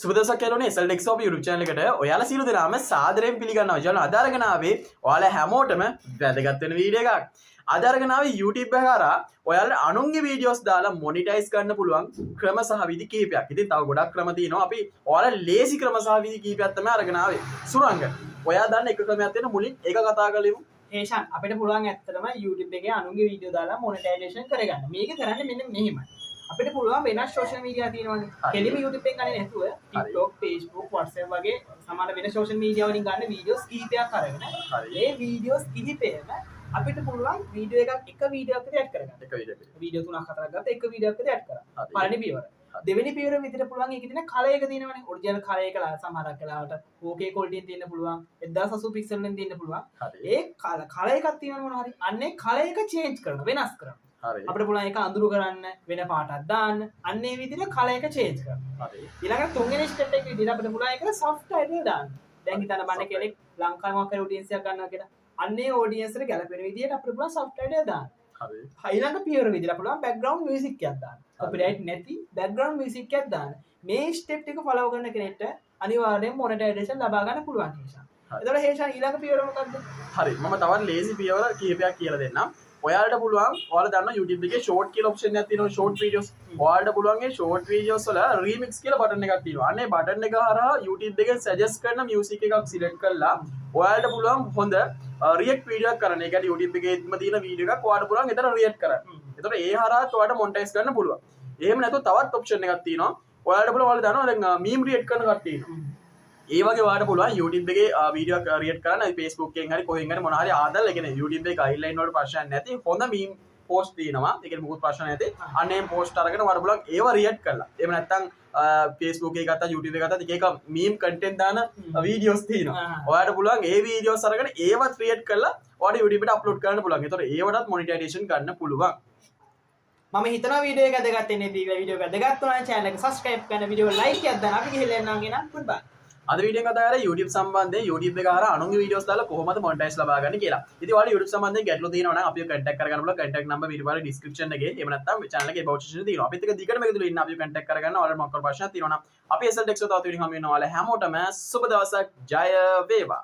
සුබ දවසක් යාළුවනේ. SL Desktop YouTube channel එකට ඔයාලා සියලු දෙනාම සාදරයෙන් පිළිගන්නවා. යාළුවනේ, අද අරගෙන ආවේ ඔයාලා හැමෝටම වැදගත් වෙන වීඩියෝ එකක්. අද අරගෙන ආවේ YouTube එක හරහා ඔයාලට අනුන්ගේ වීඩියෝස් දාලා මොනිටයිස් කරන්න පුළුවන් ක්‍රම සහ විදි කිහිපයක්. ඉතින් තව ගොඩක් ක්‍රම තියෙනවා. අපි ඔයාලා ලේසි ක්‍රම සහ විදි කිහිපයක් තමයි අරගෙන ආවේ. සුරංග, ඔයා දන්න එක ක්‍රමයක් තියෙන, මුලින් ඒක කතා කරමු. හේෂාන්, අපිට පුළුවන් ඇත්තටම YouTube එකේ අනුන්ගේ වීඩියෝ දාලා මොනිටයිසේෂන් කරගන්න. මේක කරන්නේ මෙන්න මෙහෙමයි. අපිට පුළුවන් වෙනස් සෝෂල් මීඩියා තියෙනවනේ. කෙලිම YouTube එකෙන් ගන්නේ නැතුව TikTok, Facebook, WhatsApp වගේ සමහර වෙන සෝෂල් මීඩියා වලින් ගන්න වීඩියෝස් කිහිපයක් අරගෙන ඒ වීඩියෝස් කිහිපයම අපිට පුළුවන් වීඩියෝ එකක් එක වීඩියෝ එකකට ඇඩ් කරගන්න. එක වීඩියෝ එකකට. වීඩියෝ තුනක් හතරක් ගත්ත එක වීඩියෝ එකකට ඇඩ් කරා. පළවෙනි පියවර. දෙවෙනි පියවර විදිහට පුළුවන් ඒකේ තියෙන කලර් එක තියෙනවනේ. ඔරිජිනල් කලර් එක සමහරක් වෙලාවට 4K quality එකෙන් තියෙන්න පුළුවන්. 1080 පික්සල් වලින් තියෙන්න පුළුවන්. ඒ කලර් එකක් තියෙනවා මොනවා හරි. අන්න ඒ කලර් එක චේන්ජ් කරනවා, වෙනස් කරනවා. අපිට පුළුවන් ඒක අඳුරු කරන්න, වෙන පාටක් දාන්න. අන්න ඒ විදිහට කලර් එක චේන්ජ් කරනවා. ඊළඟට තුන්වෙනි ස්ටෙප් එක විදිහට අපිට පුළුවන් ඒක සබ් ටයිටල් දාන්න. දැන් හිතන්න බලන්න, කෙනෙක් ලංකාවේ මොකක් හරි ඔඩියන්ස් එකක් ගන්නවා කියලා. අන්න ඒ ඔඩියන්ස් එකට ගැලපෙන විදිහට අපිට පුළුවන් සබ් ටයිටල් දාන්න. ඊළඟ පියවර විදිහට පුළුවන් බැක්ග්‍රවුන්ඩ් මියුසික් එකක් දාන්න. කොපිරයිට් නැති බැක්ග්‍රවුන්ඩ් මියුසික් එකක් දාන්න. මේ ස්ටෙප් ටික ෆලෝ කරන කෙනෙක්ට අනිවාර්යයෙන් මොනිටයිසේෂන් ලබා ගන්න පුළුවන් හේෂාන්. එතකොට හේෂාන්, ඊළඟ පියවර මොකද්ද? හරි, මම තවත් ලේසි පියවර කිහිපයක් කියලා දෙන්නම්. ඔයාලට පුළුවන්, ඔයාලා දන්නවා YouTube එකේ ෂෝට් කියලා ඔප්ෂන් එකක් තියෙනවා, ෂෝට් වීඩියෝස්. ඔයාලට පුළුවන් ඒ ෂෝට් වීඩියෝස් වල රීමික්ස් කියලා බටන් එකක් තියෙනවා. අන්න ඒ බටන් එක හරහා YouTube එකෙන් සජෙස්ට් කරන මියුසික් එකක් සිලෙක්ට් කරලා ඔයාලට පුළුවන් හොඳ රියැක්ට් වීඩියෝ එකක් කරන්න. ඒ කියන්නේ YouTube එකේම තියෙන වීඩියෝ එකක් ඔයාලට පුළුවන් එතන රියැක්ට් කරන්න. එතකොට ඒ හරහාත් ඔයාලට මොනිටයිස් කරන්න පුළුවන්. එහෙම නැත්නම් තවත් ඔප්ෂන් එකක් තියෙනවා. ඔයාලට පුළුවන්, ඔයාලා දන්නවා දැන් මීම් රියැක්ට් කරන කට්ටිය ඉන්නවා. ඒ වගේ ඔයාලට පුළුවන් YouTube එකේ වීඩියෝ එකක් රියැක්ට් කරන්න Facebook එකෙන් හරි කොහෙන් හරි මොන හරි ආදල්, ඒ කියන්නේ YouTube එකේ ගයිඩ්ලයින් වලට ප්‍රශ්නයක් නැති හොඳ මීම් පෝස්ට් තියෙනවා. ඒ කියන්නේ මොකුත් ප්‍රශ්න නැති. අන්න ඒ පෝස්ට් අරගෙන ඔයාලට පුළුවන් ඒවා රියැක්ට් කරලා. එහෙම නැත්නම් Facebook එකේ ගත්තා, YouTube එකේ ගත්තා, එක එක මීම් කන්ටෙන්ට් දාන වීඩියෝස් තියෙනවා. ඔයාලට පුළුවන් ඒ වීඩියෝස් අරගෙන ඒවත් රියැක්ට් කරලා ඔයාලට YouTube එකට අප්ලෝඩ් කරන්න පුළුවන්. ඒතකොට ඒවටත් මොනිටයිසේෂන් ගන්න පුළුවන්. මම හිතනවා වීඩියෝ එක වැදගත් වෙන්නේ ඇති කියලා. වීඩියෝ එක වැදගත් වුණා නම් channel එක subscribe කරන්න, වීඩියෝ එක like එකක් දාන්න. අපි ගිහිල්ලා එන්නම් එහෙනම්. Goodbye. අද වීඩියෝ එක කතා කරේ YouTube සම්බන්ධයෙන්, YouTube එක හරහා අනුන්ගේ වීඩියෝස් දාලා කොහොමද මොනිටයිස් ලබා ගන්න කියලා. ඉතින් ඔයාලා YouTube සම්බන්ධයෙන් ගැටලු තියෙනවා නම් අපිව කන්ටැක්ට් කරගන්න පුළුවන්. කන්ටැක්ට් නම්බර් වීඩියෝ වල ඩිස්ක්‍රිප්ෂන් එකේ, එහෙම නැත්නම් channel එකේ about section එකේ තියෙනවා. අපිත් එක්ක දිගටම එකතු වෙලා ඉන්න අපිව කන්ටැක්ට් කරගන්න. ඔයාලට මොකක් හරි ප්‍රශ්නයක් තියෙනවා නම් අපි SL Tech තවත් වීඩියෝ හමු වෙනවා. ඔයාලා හැමෝටම සුබ දවසක්, ජය වේවා.